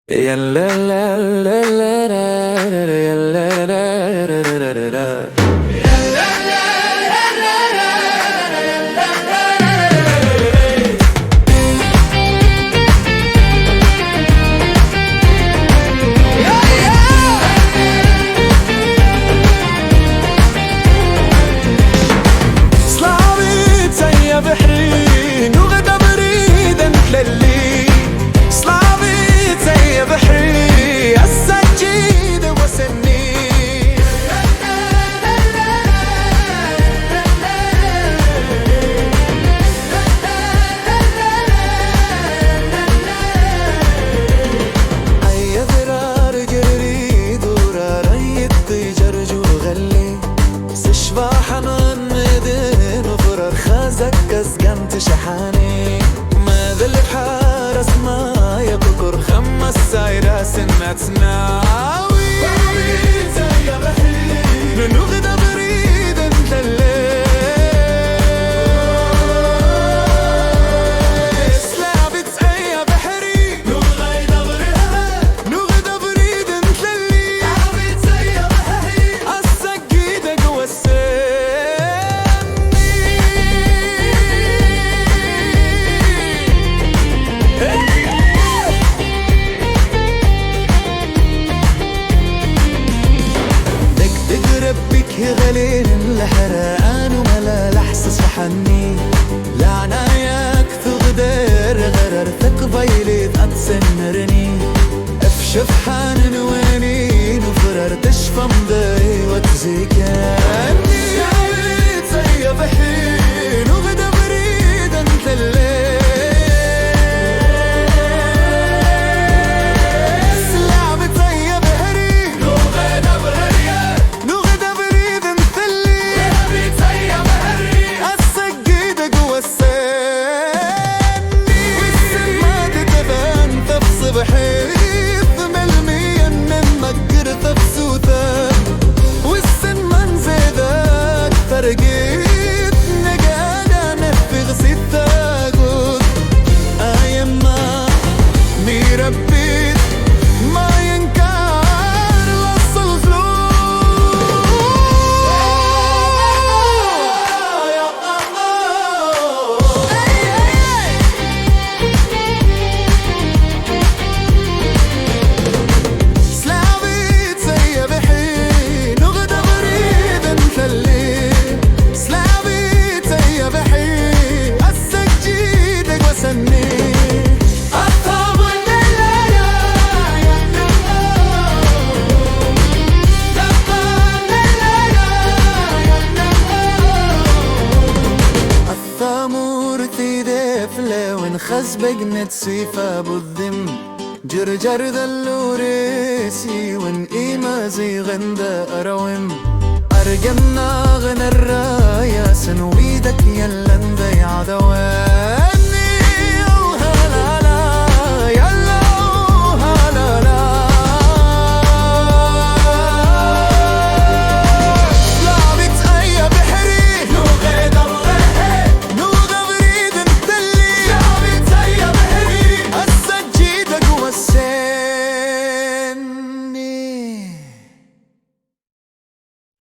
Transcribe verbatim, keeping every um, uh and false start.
Ya la la la la la la la la la la la la. Slavice ya beḥri, nuɣ-d abrid ad netlelli. Slavice ya beḥri, ass-agi d wass-nni. Ay adrar gerri d urar ay iṭij arǧu ɣelli. S ccbaḥa n medden ufrar xazak azgan tecḥani. Ma d lebḥer asma yeṭṭuqur xemma ssayra senna tnawi. Nuɣ-d abrid n tlelli. Slavice ya beḥri. Nuɣ-d abrid n tlelli. Ass-agi d wass-nni. Deg deg Rebbi k-iɣalin leḥra anu mala laḥsas ḥanni. Leɛnaya-k tuɣder ɣer ar teqbaylit ad tsennerni. Ef cebḥan n wanin ufrar tecfam d aywat zikan. Ay abeḥri, nuɣ-d abrid n tlelli. Slavice ya beḥri, nuɣ-d abrid n tlelli. Ass-agi deg wass-nni. Wissen ma d-tban tafṣebḥit melmi ad nemmager tafsut-a. Wissen ma nzid-d targit, neggan ad neffiɣ si tagut. A yemma, mi Rebbi ma yenker laṣel zlu. Slavice ya beḥri, nuɣ-d abrid n tlelli. Slavice ya beḥri, ass-agi deg wass-nni. Tamurt i d aflawen xas begnet sif abuddem. Ǧerǧer d allur-is yiwen imaziɣen d arawem. Argam-nneɣ nerra-yasen widak yellan d